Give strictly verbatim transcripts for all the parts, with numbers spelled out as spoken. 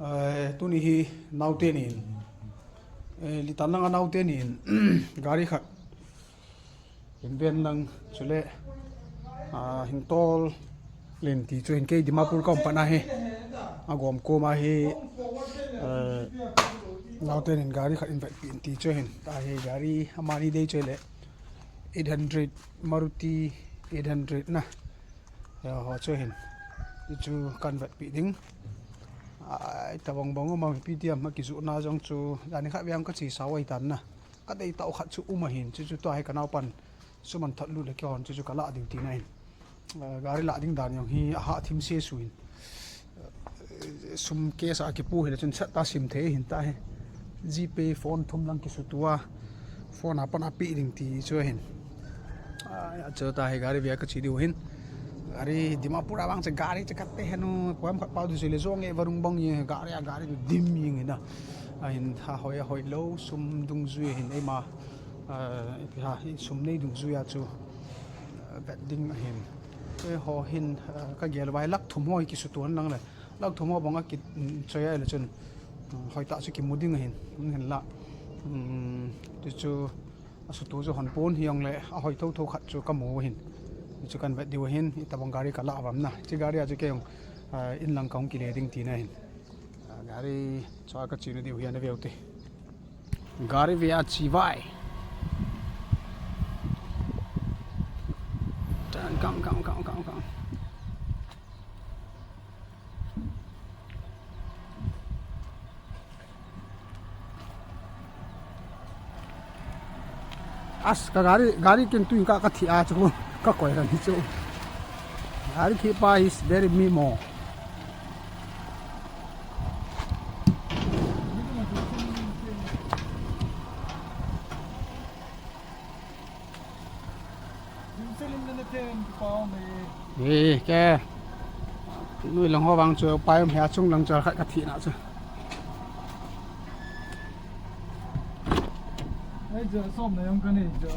Eh, tuni hi naote nin, eh, Litan langa naote nin gari khat hin ven lang chule, ah, hin tol len ti chu hin kei Dimapur ka um pat na hi. Agom koma hi, eh, naote nin gari khat hin vetpeh in ti chu hin. Tahi gari amani dei chu le eight hundred, Maruti eight hundred na. Ya, ho chu hin. Chu kan vetpeh ding. Ai, tabang bang um a mipi ti ama kijoh na jong chu, jani khat veng ka che sao ahi tan na. Ka dei tah u khat chu um ahin, chu chu tua hi ka naopan sum an thot lut le kei hon chu chu ka lah diu tina ahin. Eh, gari lah ding dan jong hi aha thim se suin. Eh, sum case a kipu hile chun sat ta sim thei hin tahi. GPay phone thum lang kisutua. Phone a pan a pe ding ti chu ahin. Ah, ya chu tahi gari vea ka che diu hin. Gari Dimapur a vang chu gari chu ka te henu, poem khat pau du chu le jong e varung bang ye gari a gari du dim ying hina. Ahin ha hoi, hoi lou, sum dungjui hin eima, ah, ipi ha, i sum nei dungjuia chu, ah, vet ding ahin. Eiho hin, ah, ka gel vai lakh thum ho hi kisutuan lang le. Lakh thum ho bang a ki, mm, choi a le chun, mm, hoitah chu kimu ding ahin. Hinla, mm, ti chu asutu chu hon pon hijongle, ahoi thotho khat chu ka mu ahin. Chu kan vet diu ahin, itabang gari ka lah avam na. Chi gari a chu kei jong, ah, in lang ka hung kile ding tina ahin. Ah, gari chua ka chena diu hi ana veu te. Gari vea che vai. Tan kam, kam, kam, kam, kam. As, ka gari, gari kin tuin ka, ka thi a chu, ka koi ran hi chu. Gari thi pa is very mimo. Hi, ke. Nui lang ho vang chu, pai um hia chung lang chu, khat ka thi na chu. Ai, chu sawmna jong ka nei chu.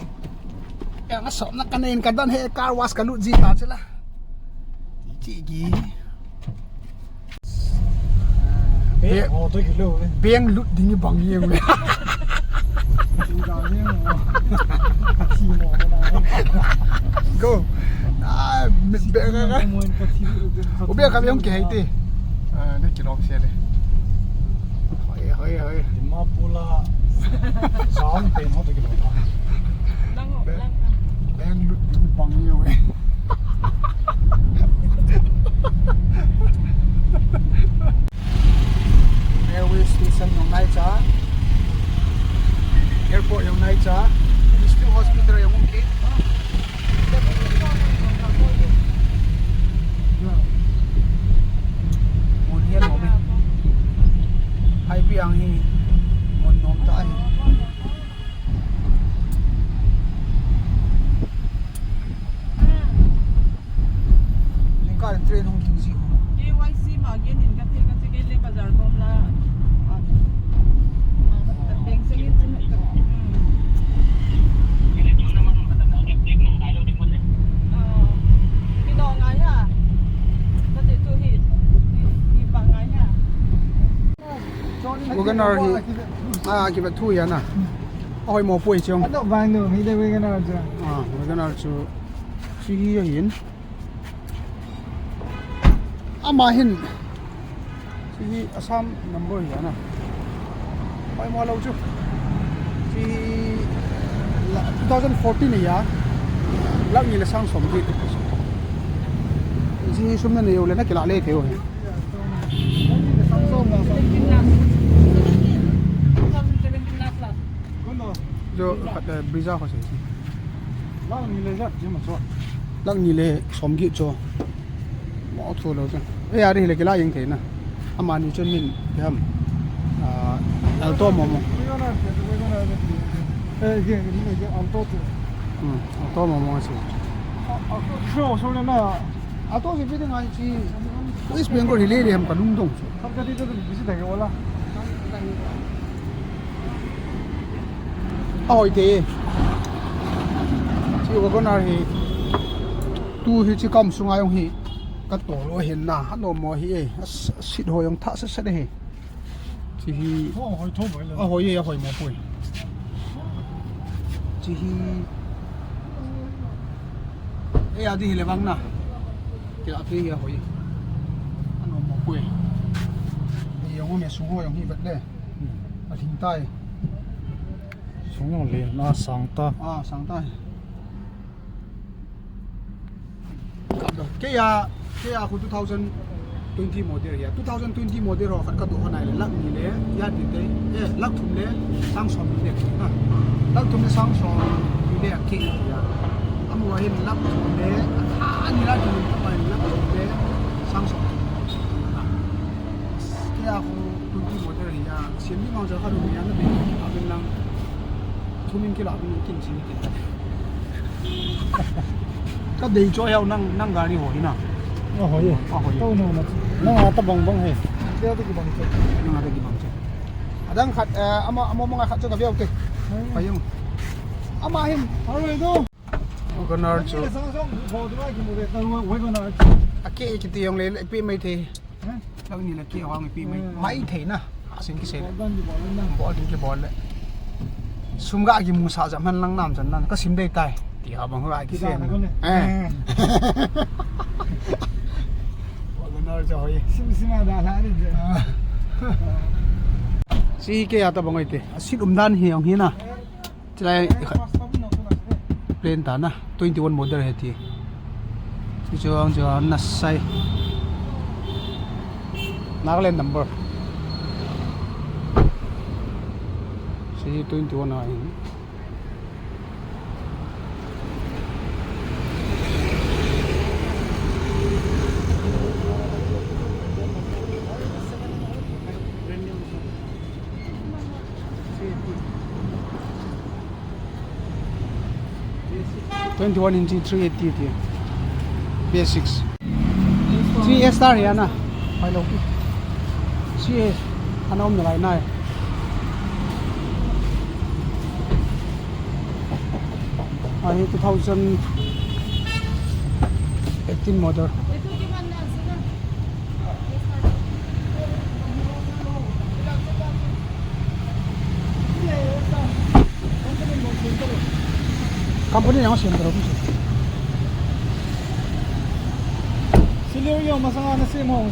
Ka sawmna ka nei in ka don he car wash ka lut ji ta chu la. Ti chi gi. Be-, be-, ho to kilo, eh. Beng lut ding bang ye. Chu ga ye mo. Ka thi mo na. Go. Ah, mi be ga ga. Mo in ka thi. U be ka be hong ke hai te. Ah, ne kilom se le. Hoi, hoi, hoi. Dimapur la. Sang pen ho to kilo. Lang, be-, lang. Beng lut ding bang ye. Railway station jong naicha, airport jong naicha, district hospital jong um kit. Mun hi anom e. Highway ang hi mun nom tah ahi. Jingkah in train hung ging ji. K Y C ma gen in ka thei ka che kei le bazar kom la. Ah, ah, ka teng se in che ka. Hmm. Ah, ki no ngai ha. Ka che chu hi. Hi, hi pa ngai ha. WagonR hi, ah, kivet thu hi ana. Ahoi mo poi chong. Ano bang no, hi le WagonR chu. Ah, WagonR chu. Chi hi ahin. Ama hin. Chi hi Assam number hi ana. Ahoi mo lo chu. Chi hi la, two thousand fourteen hi a. Lakh ni le sang som ki. Chi hi sum na nei u le na kila le thei u hi. Jo, khat, eh, Brezza kho sei. Lakh ni le jat ji ma cho. Lakh ni le som ki cho. Mo thu lo cho. Eh, ari le kila yeng thei na. Amani chun min ham. Ah, Alto mo mo. Eh, ye, ye, ye, Alto chu. Hmm, Alto mo mo sei. Ah, ah, so, so na. Auto si pwede nga si West Bengal hi le le ham ka lungdong chu. Khat ka ti chu busy thei ke wala. Ahoi te. Chi WagonR hi. Tu hi chi kam sunga jong hi. Ka tol u hin na. Anom mo hi e. As-, seat ho jong thah set set hi. Hihi. Oh, hoi thou mai le. Ahoi e, ahoi mo poi. Hihi. E, adi hile vang na. Kila phi ahoi. Ano mo poi. E, jong me sung ho jong hi vet le. Hmm. Alhing tai. Sung jong le na sang ta. Ah, sang tai. Kei a, kei a khu two thousand twenty model hi a. Two thousand twenty model ho khat ka doh kha nai le, lakh ni le, ya ti te, eh, lakh thum le, sang som ni le, ha. Lakh thum le sang som ni le, kei a. Amaho hin lakh thum le, a, ni la ki mun ta pai, lakh thum le, sang som. Ha. Kei a khu twenty model hi a. Siam ni mang ja kha ru ni a na be, a ben lang. Thumin kila bin kin sin kin. Ka dei cho yau nang, nang gari ho hi na. Ahoi e. Ahoi e. Tou no na. Nang ata bang bang he. Dia tu ki bang che. Nang ata ki bang che. Adang khat, eh, ama, ama manga khat cho ka biau te. Hmm. Payung. Ama hin. Ahoi do. Wagon R chu. Ni sang song ho do ki mu de ta Wagon R. Ake kiti jong le, le pi mai the. Lou ni le ki hong pi mai, hmm, mai thei na. Asin ki sei le. Bol ding ki bol le. Sum ga ki mu sa jam han lang nam chan nan. Ka sim dei tai. Ti ha bang hu ai ki sei na. Eh. Wagon R chu hoi. Sim sim a da la ni je. Ah. Si ke ya ta bang oi te. Asin um dan hi hong hi na. Chulai khat plain ta na, twenty-one model he ti. Chu chu ang chu na sai. Nagaland number. Si twenty-one a in. Twenty-one inch three eighty ti. Basics. Three S star ya na. Pai lo ki. Three S. Ana um na lai nai. Ahi two thousand eighteen model. Company yang siam tero. Celerio masanga na siam ho.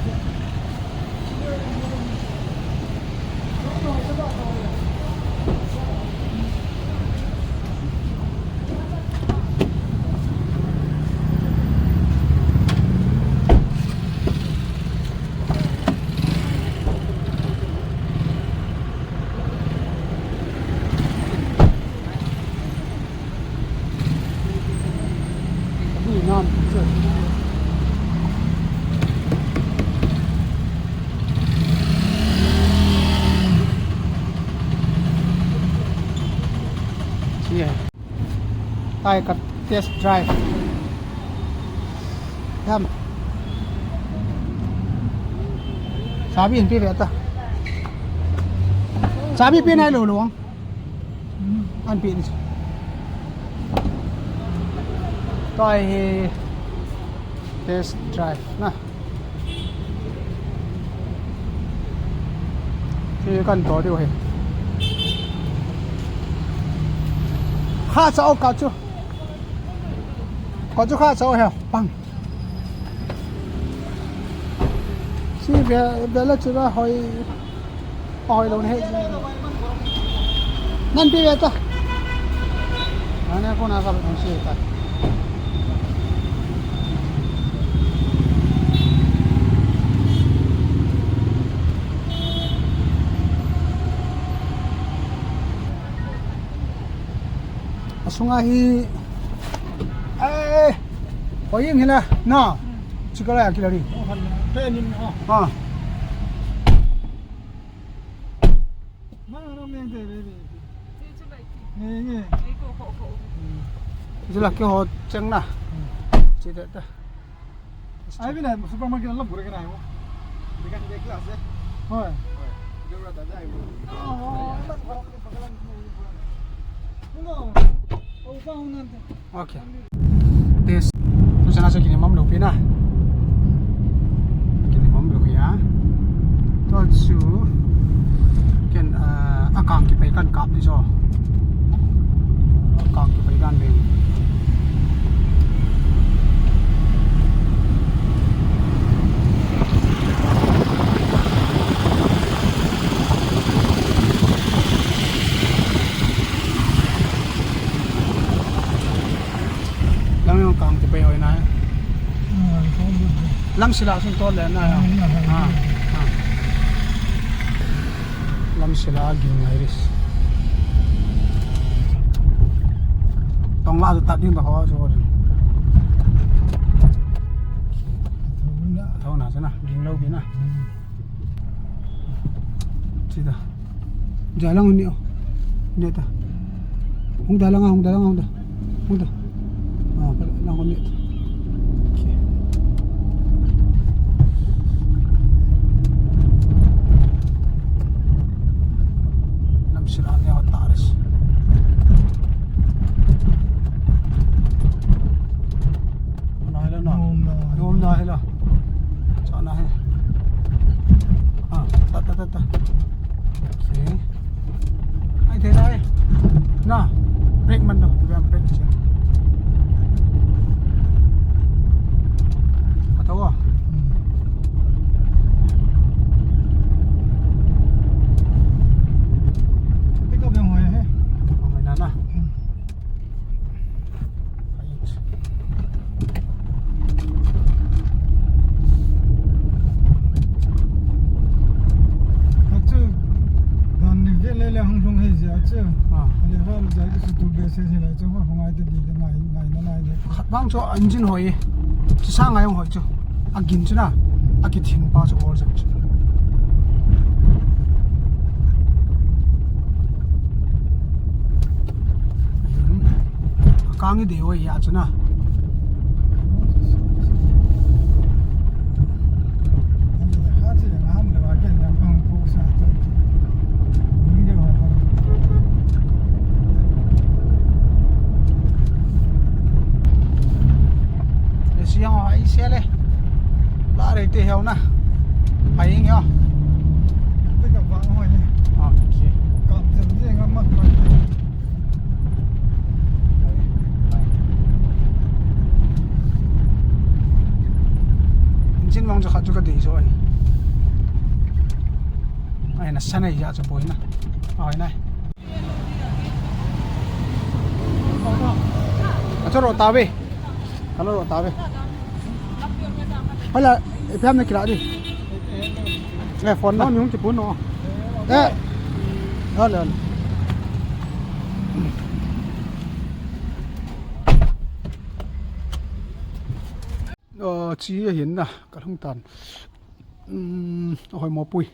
Tai ka test drive. Dam. Sabi hin pe ve ta. Sabi pe nai lo lo. An pe ni. Tai hi test drive na. Hi kan to diu hi. Kha cha o ka chu. Ka chu kha cha o he. Pang. Si ve, ve la chu la hoi. Ahoi lou na he. Nan pi ve ta. Nane ko na ka ba si ta. Asunga hi. Eh. Hoi jing hi la. Na. Chikala ya kila ri. Ah. Mana na meng te, baby. Nge, nge. Chu la ke ho cheng na. Chi te ta. Ai, bina supermarket lam gure kana ho. Bikan de class eh. Hoi. Hoi. Dura da dai. Oh, lam gure. No. Oh, pa unan te. Okay. Test. Tu sana sa kini mam lo pina. Kini mam lo ya. Tu su. Lamsila sun to le na ya. Ah, ah. Lamsila ging ngai ris. Tong la ta din ba ho so. Thau na sana, ging lo bi na. Sida. Jalang ni o. Ni ta. Hung dalang, hung dalang, hung da. Hung da. Ah, pa lang ni. Okay. Lamsila ni o taris. Nahila na. Nom na. Nom nahila. Sa na he. Ah, ta, ta, ta, ta. Okay. Ai, thei na he. Na. Brake man do. Brake, brake siya. Katawa. Hmm. Pick up yung hoy he. Okay na na. Hmm. Achu, dan ni ve le le hung lung he ji achu. Ah. Le va lu jai su tu be se se la chu hung ai te di le ngai, ngai na ngai le. Khat bang chu engine hoi. Chu sa ngai hung hoi chu. A gin chu na, a kithin pa chu all jat chu. A kang i dei oi a chu na. E siang o, ai se le. La rei te heo na. Pai ing yo. Te ka vang hoi. Okay. Ka jeng jeng a mat mat. Engine vang chu khat chu ka dei jo ai. Ai na sa nai ja chu boi na. Ai nai. Achu ro ta ve. Kalo ro ta ve. Hala, ipi ham na kila di. Eh, phone na. Ni hung kipun no. Eh. Hala, hala. Oh, chi ahin na, ka lhung tan. Um, ahoi mo pui.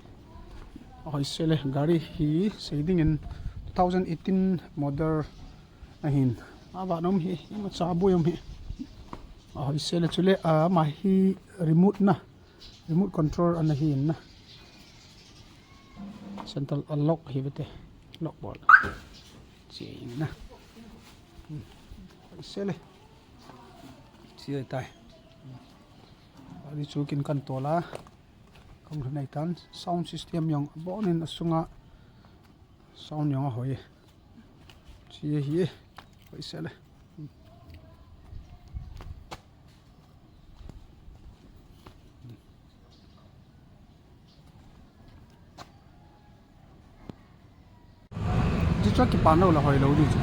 Ahoi se le, gari hi sei ding in two thousand eighteen model ahin. Ava nom hi, ima cha bu yom hi. Ahoi se le chule, ah, ama hi remote na. Remote control ana hi na. Central a lock hi bete. Lock bol. Chi na. Hmm. Se le. Chi tai. Ani chu kin kan tola. Kan nei tan sound system jong abonin asunga sound jong ahoi. Chi hi. Hoi se le. Chu chu kipan lou la hoi lou di chu.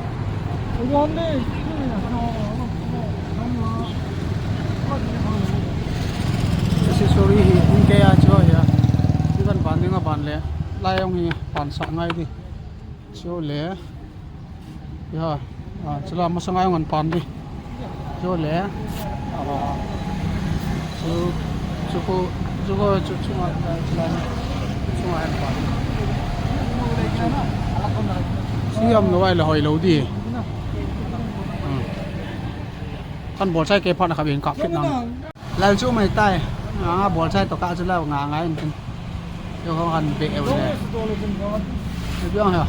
Accessory hi hung kei a chu hi a. Chu kan pan ding a pan le. Lai jong hi pan sa ngai di. Chu le. Ya, ah, chula masanga jong an pan di. Chu le. Ah, chu, chu ko, chu ko, chu, chu ma, chula, chu ma an pan. Siam lo ai la hoi lo di. Hmm. Kan bol chai ke phat na kha bin kap kit nang. Lal chu mai tai. Nga bol chai to ka chu la nga ngai in tin. Yo ho han be eu le. Yo biang ha.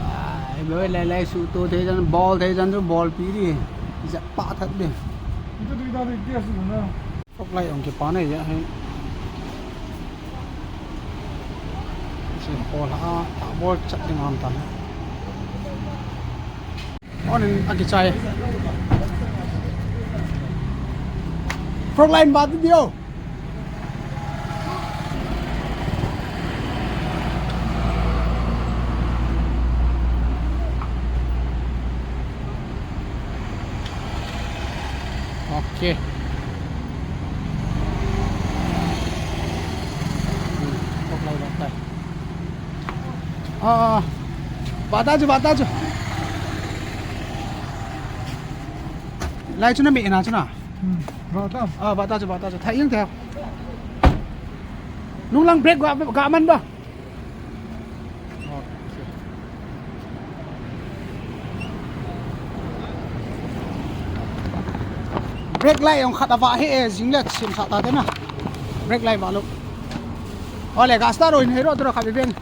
Ai, be lai lai su to thei jan bol thei jan chu bol pi di. Ja pa that di. Fog light ong kipan e ya he. Si bol ha, ta bol chat ding am ta. Onin a kichai. Fog light bat dio. Okay. Ah, ah. Vah ta chu, vah ta chu. Lai chu na me na chu na. Hmm. Vah ta. Ah, vah ta chu, vah ta chu. Thai ing te. Nung lang brake ga, ga man ba. Brake light jong khat avah hi e, jing le sem sa ta te na. Brake light vah lou. Ole, ga start ro in hei ro tu ro khat ve ven.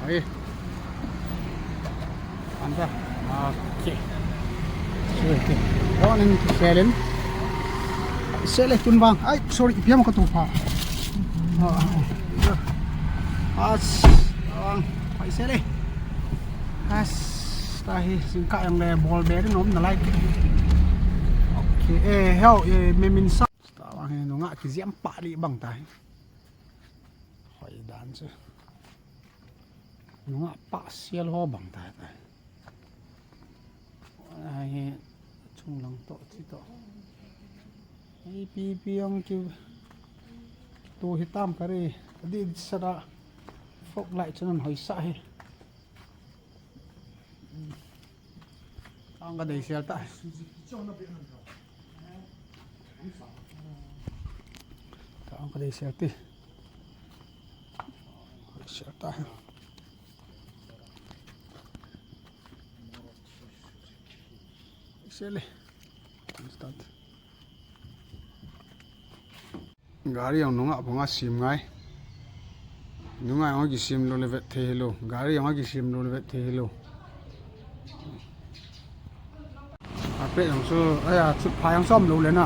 Ai. Anta. Okay. Sorry, okay. Ron in selin. Sele tun bang. Ai, sorry, ipi ham ka tu pha. Ah, ah, ah. As, bang. Ai, sele. As, tahi, singka jong le ball bearing um nalai. Okay, eh, heo, eh, me min sa. Tabang hi nunga kijem pa li bang tahi. Hoi dan chu. Nunga pa sial ho bang ta ta. Ai, chung lang to, chi to. Ai, pi, pi ang ki, tu hitam kare. Di sara. Fog light chu nan hoi sa hi. Ang ka dei sial ta. Ang ka dei sial ti. Sial ta. Sial le. Start. Gari jong nunga banga sem ngai. Nunga jong kisim lou le vet thei hilou. Gari jong kisim lou le vet thei hilou. Apeh jong chu, aya, chu pha jong som lou le na.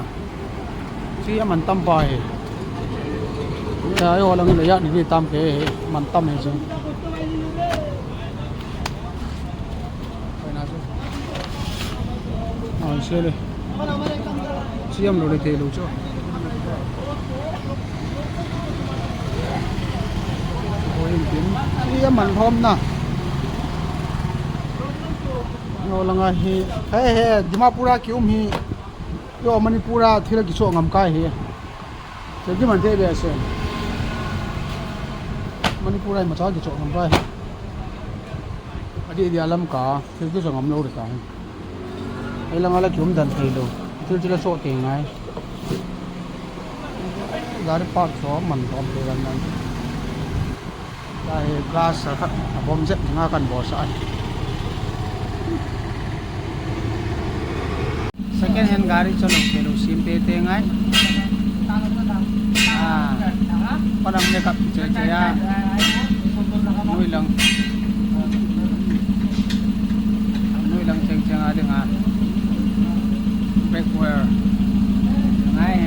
Chi aman tam pa hi. Aya, ho lang le ya ni tam ke man tam hi chu. Oi, na chu. Oi, se le. Siam lou le thei lou chu. Oi, in tin. Siam man lhom na. Ho langa hi. He, he, Dimapur a kium hi. Yo, Manipur a thil kichoh ngam kai hi. Thil kiman thei behseh. Manipur a imacha kichoh ngam kai. Adih dia lam ka, thil kichoh ngam lou ding ka. Ei langa la kium dan thei lou. Thil thil a choh teng ngai. Gari park choh man lhom thei dan dan. Tua hi glass khat abom jep dinga kan bol sah ahi. Second hand gari chu lou thei lou sim tei tei ngai. Ah, padang le kap che che a. Noi lang. Noi lang cheng cheng a ding a. Brake wear. Ngai.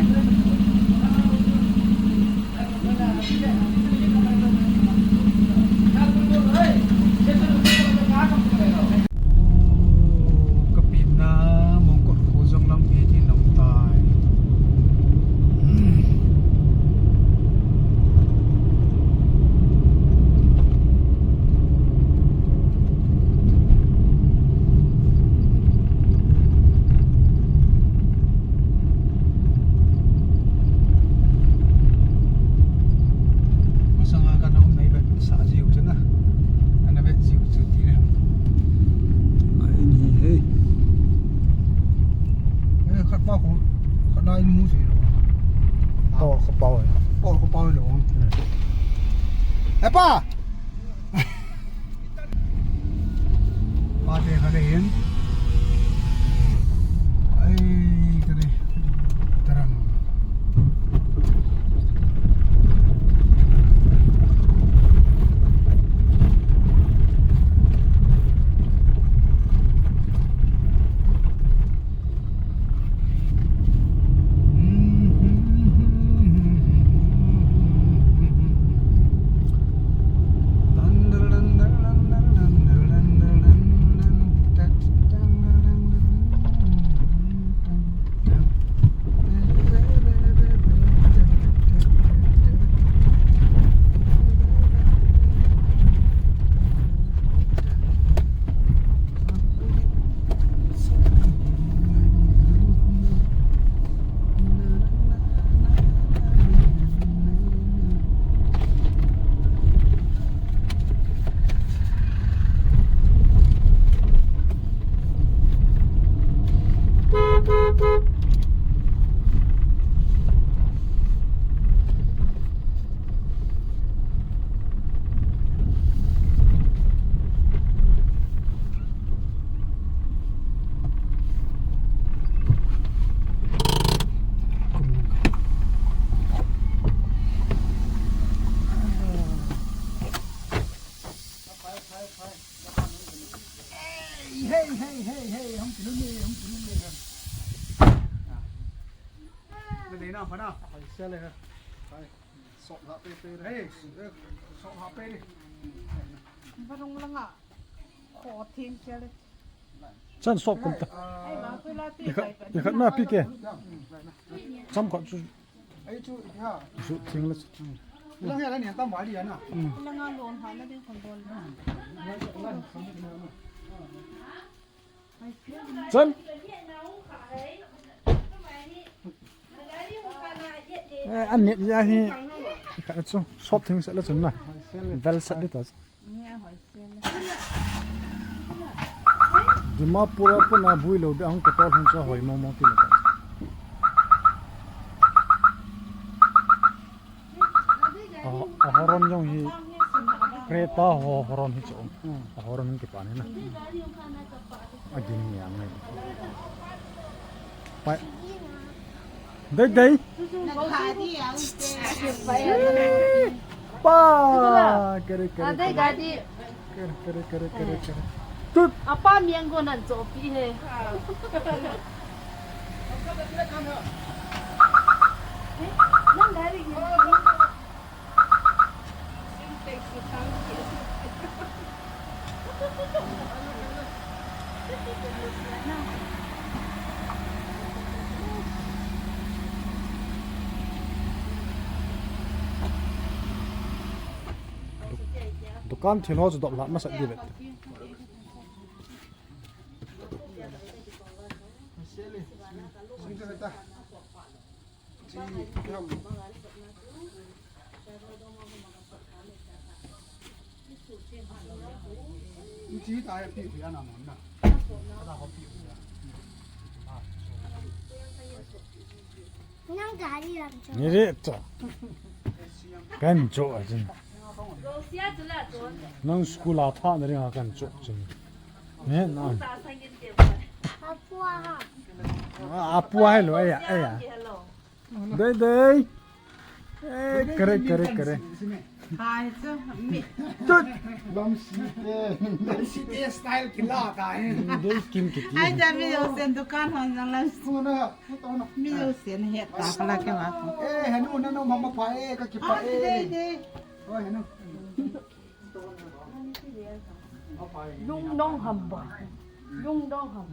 Kapina, Mongkot kho jong lam e ti lam tai. Masanga kana um nai vet sa jiu chu na. Ana vet jiu chu ti le. Ai ni he. Eh, khat pa ko, khat na in mu si lo. Ko, ko pa. Ko, ko pa lo. Eh, pa. Pate kha le hin. Ai, kare. Tarang. Dei na, pa na. Hai, sia le ha. Hai. Sok la pe pe le. Hei, eh, sok la pe le. Varung langa. Kho theng sia le. Chan sok kum ta. Ai, ma, koi la ti. Ikhat, ikhat na pi ke. Cham khat chu. Ai chu, ha. Su theng le. Lang ya la ni tam ba di ya na. Langa lon ha na ding kon don. Chan. Eh, an net ya hi. Ka chu shop thing sa la chun na. Vel sat di ta. Dimapur a puna bui lo be hung ka tol hung sa hoi mo mo ti le ta. A, a horn jong hi Creta ho horn hi chu. Hmm. A horn hi kipan hi na. A gin ni ang ni. Pai. Dei, dei. Pa. Kere, kere, kere. Kere, kere, kere, kere, kere. Tut. Apa miang go nan cho pi he. Nang dari. Dukan thil ho chu dop la masa di vet. Nang gari lam cho. Ni re cho. Kan cho a chin. Nang school a tha na ring a kan cho chin. Ne na. Apua ha. Apua hello, aya, aya. Dei, dei. Eh, kere, kere, kere. Hai, chu, mi. Tut. Lam si te. Lam si te style kila ta hai. Dei kim kiti. Ai, ja mi yo sen dukan hon jang lam. Suna, suna. Mi yo sen he ta pala ke ma. Eh, henu, nanu, mama pa, eh, ka kipa, eh. Dei, dei. Oh, henu. Lung dong ham ba. Lung dong ham.